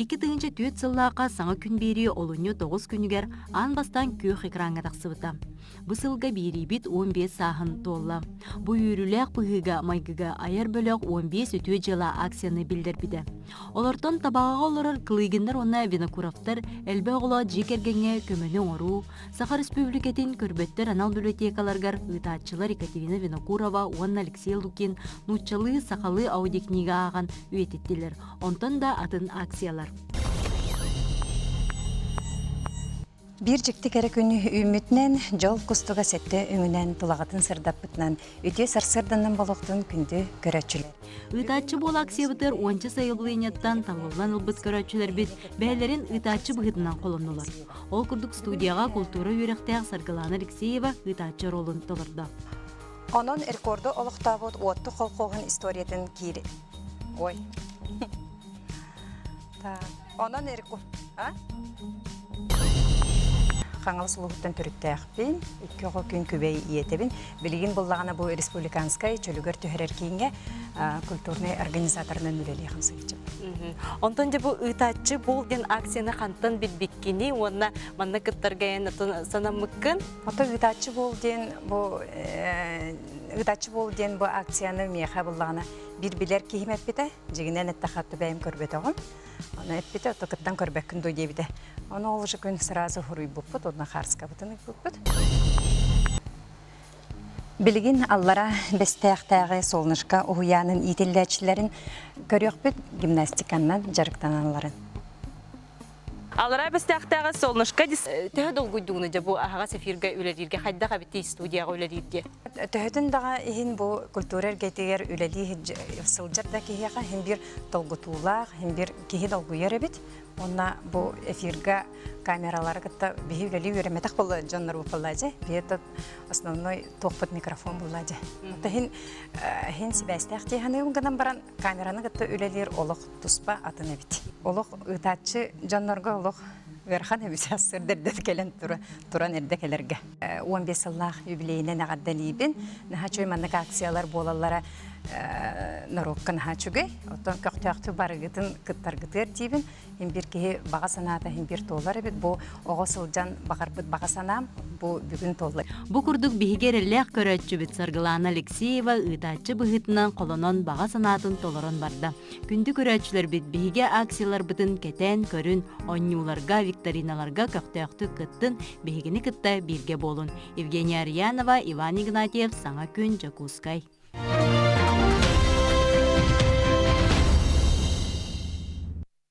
2004 сыллаахха Саҥа күн биэрии олунньу 9 күнүгэр аан бастаан күөх экраҥҥа тахсыбыта. Бу сылга биэриибит 15 сааһын туолла. Бу үөрүүлээх быһыыга-майгыга айар бөлөх 15 үтүө дьыала акцияны биллэрбитэ. Олортон Табаҕаҕа олорор Клыгиннар уонна Винокуровтар элбэх оҕолоох дьиэ кэргэҥҥэ көмөнү оҥоруу, Саха Республикатын көрбөттөр анал библиотекаларыгар ыытааччылар Екатерина Винокурова уонна Алексей Лукин нууччалыы, сахалыы аудиокнига ааҕан үйэтиттилэр. Онтон да атын акциялар. Биир дьикти кэрэ күн үүммүтүнэн, дьол кустуга сэттэ өҥүнэн тулаҕытын сырдаппытынан, үтүө сарсыарданан болохтун күндү көрөөччүлэр. Ыытааччы буола акциябытыгар уонча сайабылыанньаттан талыллан ылбыт көрөөччүлэрбит бэйэлэрин ыытааччы быһыытынан холоннулар. Ол курдук студияҕа култуура үөрэхтээх Саргылаана Алексеева ыытааччы оруолун толордо. Онон рекорду олохтообут Уотту колхоһун историятын киир... Ой. Так. Онон рекорд... А? Хаҥалас улууһуттан төрүттээхпин, икки оҕо күн күбэй ийэтэбин. Билигин буллаҕына бу республиканскай чөлүгэр түһэрэр кииҥҥэ культурнай организаторынан үлэлиэхим сылдьабын. Онтон дьэ бу ыытааччы буол диэн акцияны хантан билбиккиний уонна манна кыттарга эн санаммыккын? Ото ыытааччы буол диэн бу ыытааччы буол диэн бу акцияны миэхэ буллаҕына биир билэр киһим эппитэ. Дьигинэн эттэхэ бэйэм көрбөтөҕүм. Ону эппитэ, ото кыттан көрбөккүн дуо диэбитэ. Ону ол уже күн сразу хуруйбуппут, уонна хаарскабытын ыйбыппыт. Билигин аллара Бэстээхтээҕи Солнышко уһуйаанын иитиллээччилэрин көрүөхпүт гимнастиканнан дьарыктаналларын. Аллара Бэстээхтээҕи Солнышко төһө долгуйдугуну дьэ бу аһаҕас эфиргэ үлэлииргэ хайдах эбитий студияҕа үлэлииргэ? Төһөтүн даҕа иһин бу культура эргэтигэр үлэлии сылдьар да киһиэхэ иһин биир долгутуулаах, иһин биир киһи долгуйар эбит. Уонна бу эфирга камералары кытта биһи үлэлии үөрэммэтэх буолла дьоннор буолла дьэ. Биһи основной туохпут микрофон буолла дьэ. Иһин иһин сибээстээх дии саныыбын гынан баран камераны кытта үлэлиир олох туспа атын эбит. Олох ыытааччы дьоннорго олох ыарахан эбит сырдырдат кэлэн туран эрдэ кэлэргэ. 15 сыллаах юбилейинэн эҕэрдэлиибин. Наһаа үчүгэй маннык акциялар буолаллара норуокка наһаа үчүгэй. Оттон көхтөөхтүк барыгытын кыттаргытыар диибин. Иһин биир киһи баҕа санаата иһин биир туолар эбит. Бу оҕо сылдьан баҕарбыт баҕа санаам бу бүгүн туолла. Бу курдук биһиги эрэллээх көрөөччүбүт Саргылаана Алексеева ыытааччы быһыытынан холонон баҕа санаатын толорон барда. Күндү көрөөччүлэрбит биһиги акцияларбытын кэтээн көрүн, оонньууларга, викториналарга көхтөөхтүк кыттын, биһигини кытта бииргэ буолун. Евгения Арьянова, Иван Игнатьев, Саҥа күн, Дьокуускай.